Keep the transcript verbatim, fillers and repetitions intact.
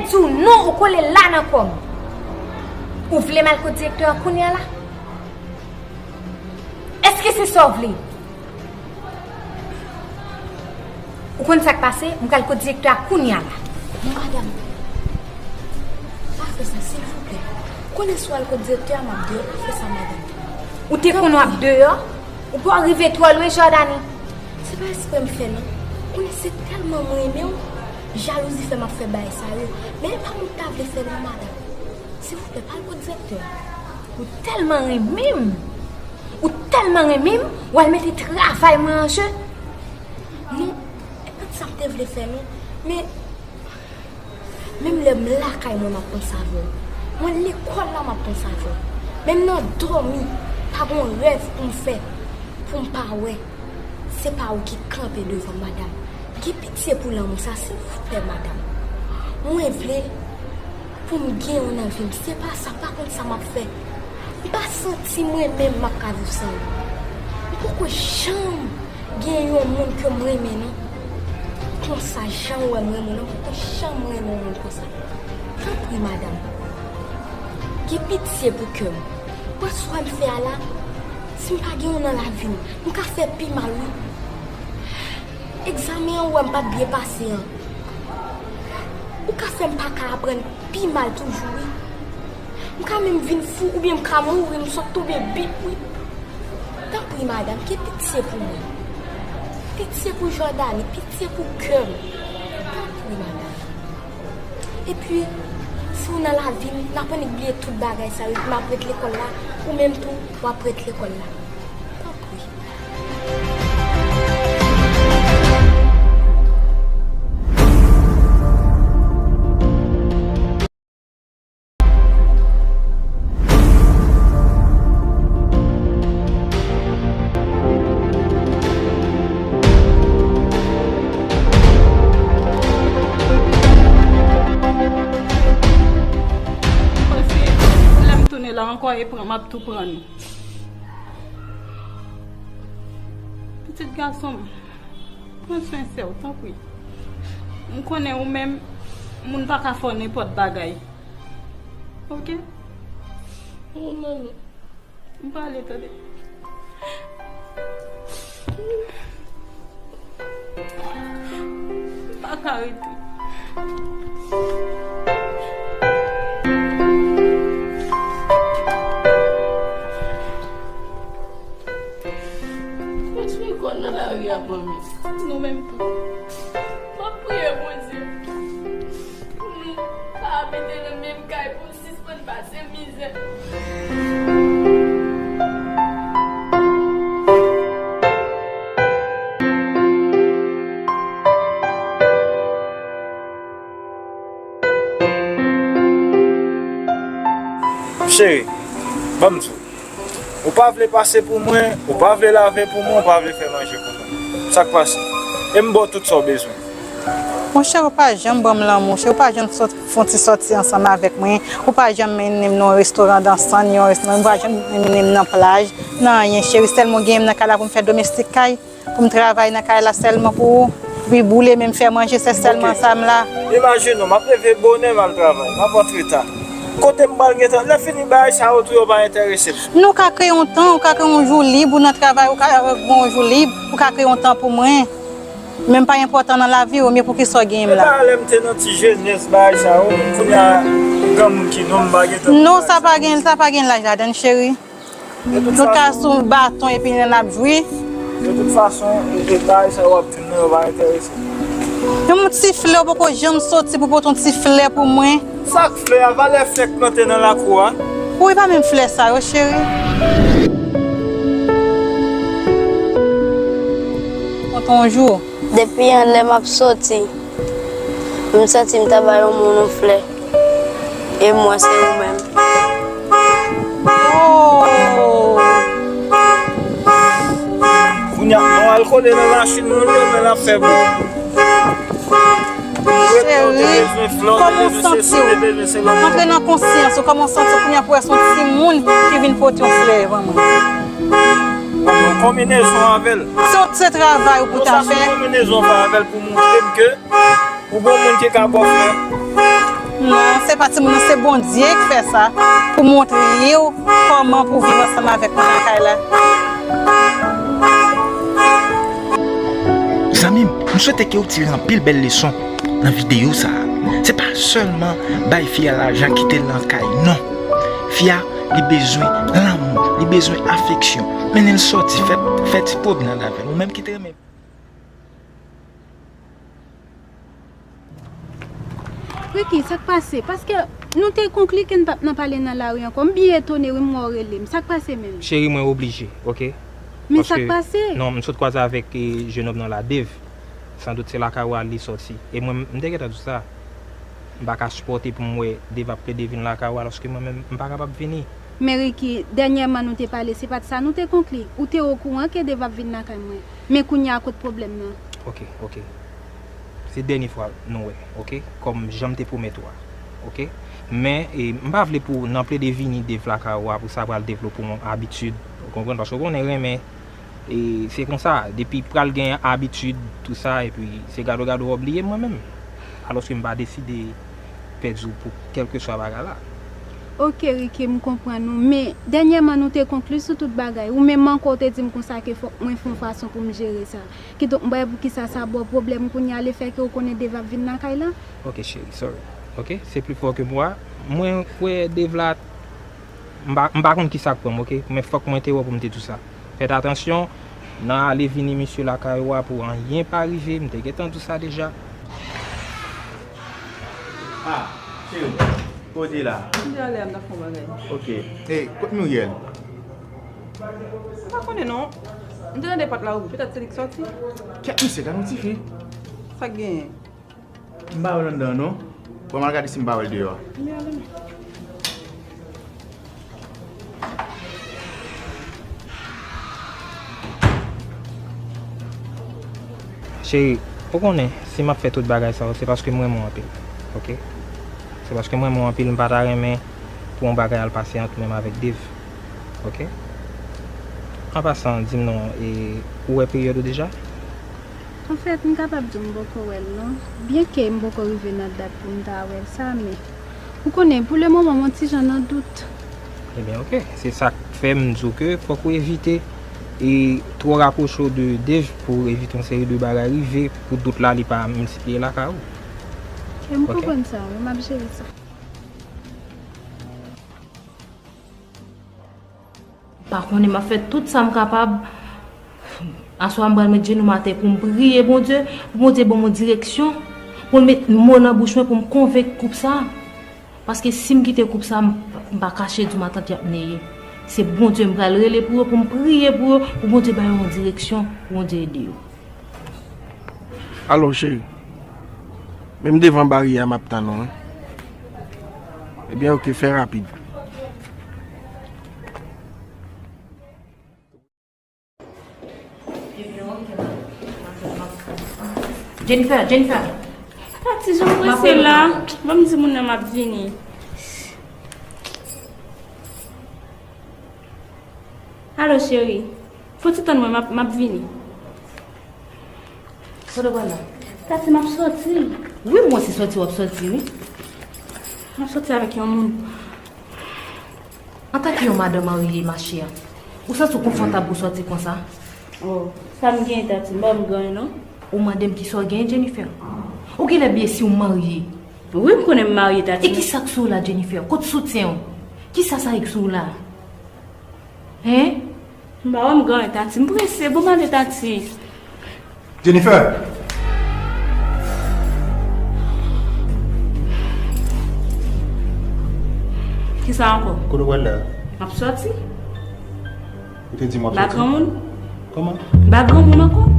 Sou non ou kole la nan kò m. Ou vle m al kot direktè a kounye a la? Èske se sa w vle? Ou konn sa k pase? M pral kot direktè a kounye a la. Non, madanm. Pa fè sa, silvouplè. Ou konnen si w al kot direktè a, m ap deyò. Pa fè sa, madanm. Ou te konn w ap deyò? Ou pa rive twò lwen, Jordany. Se pa espre m fè, non. Ou konnen se tèlman mwen renmen w, jalouzi fè m ap fè bagay sa yo. Men e pa mwen ki ta vle fè, non, madanm. Silvouplè, pa al kot direktè a. Ou tèlman renmen m. Ou tèlman renmen m, w al mete travay mwen an je. Non, e pa t sa m te vle fè, non. Men, menm lè m lakay mwen, m ap panse avè w. Mwen lekòl la, m ap panse avè w. Menm nan dòmi, pa gon rèv pou m fè, pou m pa wè. Se pa ou ki kanpe devan m, madanm. Gen pitye pou lanmou sa, silvouplè, madanm. Mwen vle pou m gen w nan vi m. Se pa sa, pa konn sa m ap fè. M pa santi mwen menm m ap ka viv san ou. M poko janm gen yon moun ke m renmen, non. Konsa, jan w wè m renmen w, non, m poko janm renmen yon moun konsa. Tanpri, madanm. Gen pitye pou kè m. Wè swa m fè a la, si m pa gen w nan lavi m, m ka fè pi mal, wi. Egzamen an ou wè m pa t byen pase an, ou ka fè m pa ka aprann pi mal toujou, wi. M ka menm vin fou oubyen m ka mouri, m sot tonbe bip, wi. Tanpri, madanm, gen pitye pou mwen. Pitye pou Jordany, pitye pou kè m. Tanpri, madanm. Epi, si w nan lavi m, n ap annik bliye tout bagay sa yo, epi m ap ret lekòl la, ou menm tou, w ap ret lekòl la. Tanpri. Paske lè m tounen la ankò, e pran, m ap tou pran nou. Pitit gason m, pran swen sè w, tanpri. M konnen ou menm, moun pa ka fè w nenpòt bagay. Oke? Wi, manmi. M prale, tande. M pa ka rete. Mwen sou ekòl nan lari a, manmi. Nou menm tou. M ap priye Bondye pou nou pa abite nan menm kay, pou nou sispann pase mizè. Cheri, ban m di w. Ou pa vle pase pou mwen, ou pa vle lave pou mwen, ou pa vle fè manje pou mwen. Sa k pase? E m ba w tout sa w bezwen. Monchè, ou pa janm ban m lanmou, cheri, ou pa janm sòt, fè yon ti sòti ansanm avèk mwen, ou pa janm mennen m nan yon restoran dansan, ni yon restoran, ou pa janm mennen m nan plaj, nan anyen, cheri, sèlman w genyen m nan kay la pou m fè domestik kay. Pou m travay nan kay la sèlman pou ou, epi boule men m fè manje, se sèlman sa m la. Imajine w, m ap leve bonè, m al travay, m ap antre ta. Kote m pral gentan, lè fini bagay sa yo tou yo pa enterese m. Non, ou ka kreye yon tan, ou ka kreye yon jou lib, ou nan travay, ou ka gen yon jou lib, ou ka kreye yon tan pou mwen. Men m pa enpòtan nan lavi w, men poukisa w genyen m la? E pa lè m te nan ti jenès bagay sa yo, kounye a granmoun ki non m pa gentan. Non, sa pa gen, sa pa gen laj ladann, cheri. Nou ka sou baton epi n ap jwi. De tout fason, e, e bagay sa yo ap di m nan, yo pa enterese m. Yon ti flè, ou poko janm soti pou pote yon ti flè pou mwen. Sa k flè a? Valè flè k plante nan lakou a. Wi, pa menm flè sa yo, cheri. Kontan yon jou. Depi yalè m ap soti. M santi m ta ba yon moun yon flè. E mwen se ou menm. Oh! Kounye a, mwen al kole nan machin moun yo, men l ap fè bon. Cheri, kòman w santi w? Antre nan konsyans ou, kòman w santi w kounye a pou w wè se yon timoun ki vin pote yon flè ban mwen? Yon konbinezon avè l. Se, se travay ou pou ta fè. Non, sa se yon konbinezon avè l pou montre m ke ou gon moun ki ka ba w flè. Patimoun nan, se Bondye k fè sa pou montre w kòman pou viv ansanm avèk moun nan kay la. Zanmi m, m swete ke w tire anpil bèl leson nan videyo sa a. Se pa sèlman bay fi a lajan kite l nan kay, non. Fi a, li bezwen lanmou, li bezwen afeksyon. Mennen l sòti, fè, fè ti pwomenad avè l. Ou menm ki te renmen Ricky, sa k pase? Paske nou te konkli ke n p ap nan pale nan lari ankò. M byen etone, wi, m wè w rele m. Sa k pase menm? Cheri, mwen oblije, oke? Men sa k pase? Non, m sot kwaze avèk, e, jenòm nan la, Dave. Sandout se lakay ou a li sòti. E mwen, m te gentan di w sa. M pa ka sipòte pou m wè Dave ap plede vin lakay ou a, alòske mwen menm, m pa kapab vini. Men Ricky, dènyèman nou te pale, se pa t sa nou te konkli? Ou te okouran ke Dave ap vin lakay mwen. Men kounye a, kot pwoblèm nan? Oke, oke. Se dènye fwa nou wè, oke? Kòm jan m te pwomèt ou a, oke? Men, e, m pa vle pou nan plede vini Dave lakay ou a pou sa pral devlope yon abitid, ou konprann? Paske ou konnen renmen, e, se konsa, depi pral gen abitid, tou sa, epi se gado gado w ap bliye mwen menm. Alòske m pa deside pèdi w pou kèlkeswa bagay la. Oke, Ricky, m konprann ou, men dènyèman nou te konkli sou tout bagay. Ou menm ankò w te di m konsa ke fòk mwen fè yon fason pou m jere sa. Kidonk, m pa wè poukisa sa ba w pwoblèm kounye a, lefètke ou konnen Dave ap vin lakay la. Oke, cheri, sorry. Oke, se pli fò ke mwa. Mwen kwè Dave la, m pa, m pa konn kisa k pran m, oke? Men fòk mwen te wè pou m te di w sa. Fèt atansyon nan ale vini misye lakay ou a pou anyen pa rive, m te gentan di w sa deja. Ah, cheri, kote la? M te ale a, m t ap fè yon bagay. Oke. Hey, kot Muriel? M pa konnen non. M te tande pòt la ouvri, petèt se li k sòti. Kèt misye, gade yon tifi. Sa k genyen? M pa wè l anndan non. Bon, m al gade si m pa wè l deyò a. M te ale. Cheri, ou konnen, si m ap fè tout bagay sa yo, se paske m renmen w anpil, oke? Se paske m renmen w anpil, m pa ta renmen pou yon bagay al pase ant ou menm avèk Dave, oke? An pasan, di m non, e, ou wè peryòd ou deja? Anfèt, m kapab di w m poko wè l non. Byenke m poko rive nan dat pou m ta wè l sa, men ou konnen, pou lemoman, m on ti jan nan dout. Ebyen, oke. Se sa k fè m di w ke fòk ou evite e twò rapwoche w de Dave pou evite yon seri de bagay rive, pou dout la li pa miltipliye lakay ou. E m konprann sa, wi, m ap jere sa. Pa konnen, m ap fè tout sa m kapab. Aswè a, m pral met jenou m atè pou m priye Bondye, pou Bondye ban m yon direksyon, pou l met mo nan bouch mwen pou m konvenk koup sa. Paske si m kite koup sa, m, m pa kache di w matant y ap neye. Se Bondye m pral rele pou yo, pou m priye pou yo, pou Bondye ba yo yon direksyon, pou Bondye ede yo. Alo, cheri. Men m devan baryè a, m ap tann ou, wi. Ebyen, oke, fè rapid. Jennifer, Jennifer. Tati, jan m prese la. Ban m di moun nan m ap vini. Alo, cheri. Fò ti tann mwen, m ap, m ap vini. Kote w pral la? Tati, m ap sòti. Wi, m wè se sòti w ap sòti, wi. M ap sòti avèk yon moun. Antanke yon madanm marye, machè, ou santi w konfòtab pou w sòti konsa? Oh, sa m genyen, Tati? M pa m genyen, non. Ou mande m kisa w genyen, Jennifer? Ou genlè bliye si w marye. Wi, m konnen m marye, Tati. E kisa k sou w la, Jennifer? Kot soutyen w? Kisa sa k sou w la? Hein? M pa wè m genyen, Tati. M prese, bon, m ale, Tati. Jennifer! Kisa ankò? Kote w pral la? M ap sòti. Ou te di m w ap sòti? Ba granmoun. Kòman? Ba granmoun ankò.